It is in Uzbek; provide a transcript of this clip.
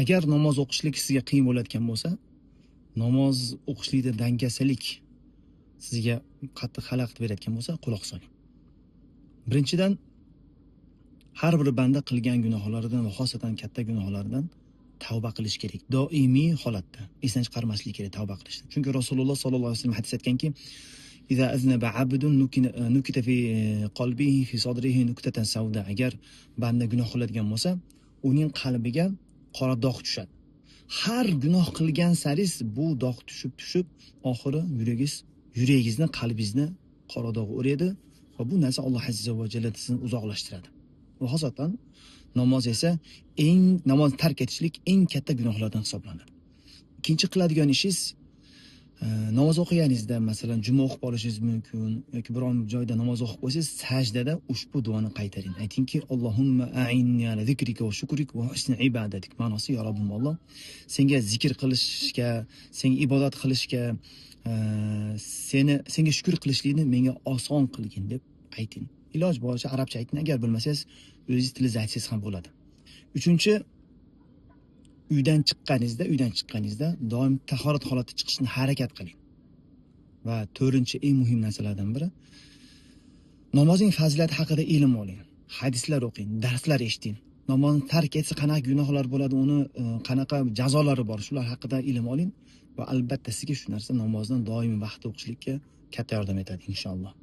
Agar namoz o'qishlik sizga qiyin bo'layotgan bo'lsa, namoz o'qishlikda dangasalik sizga qattiq xalaqit berayotgan bo'lsa, quloq soling. Birinchidan, har bir banda qilgan gunohlaridan va xosatan katta gunohlardan tavba qilish kerak. Doimiy holatda esdan chiqarmaslik kerak tavba qilishni. Chunki Rasululloh sollallohu alayhi vasallam hadis aytganki, "Iza aznaba abdun nukita fi qalbihi fi sadrihi nuktatan savda." Agar banda gunoh qiladigan bo'lsa, uning qalbiga qora dog' tushadi. Har gunoh qilgan saris bu dog' tushib-tushib oxiri yuragingizni, qalbingizni qora dog' o'raydi va bu narsa Alloh azza va jalla sizni uzoqlashtiradi. Va xosatan namoz esa namoz tark etishlik eng katta gunohlardan hisoblanadi. Ikkinchi qiladigan ishingiz, namoz o'qiganingizda, masalan, juma o'qib olishingiz mumkin yoki biron joyda namoz o'qib qo'ysangiz, sajdada ushbu duoni qaytaring. Aytingki, Allohumma a'inni ala zikrika va shukrika va husni ibadatik. Ma'nosi, ya Robbim Alloh, senga zikr qilishga, senga ibodat qilishga, senga shukr qilishlikni menga oson qilgin deb ayting. Iloji boricha arabcha ayting, agar bilmasangiz o'zingiz tilingizda aytsangiz ham bo'ladi. Uchinchi, uydan chiqqaningizda doim tahorat holatida chiqishni harakat qiling. Va to'rtinchi, eng muhim narsalardan biri, namozning fazilati haqida ilm oling, hadislar o'qing, darslar eshiting. Namozni tark etsa qanaqa gunohlar bo'ladi, uni qanaqa jazolari bor, shular haqida ilm oling va albatta sizga shu narsa namozni doimiy vaqtda o'qishlikka katta yordam etadi inshaalloh.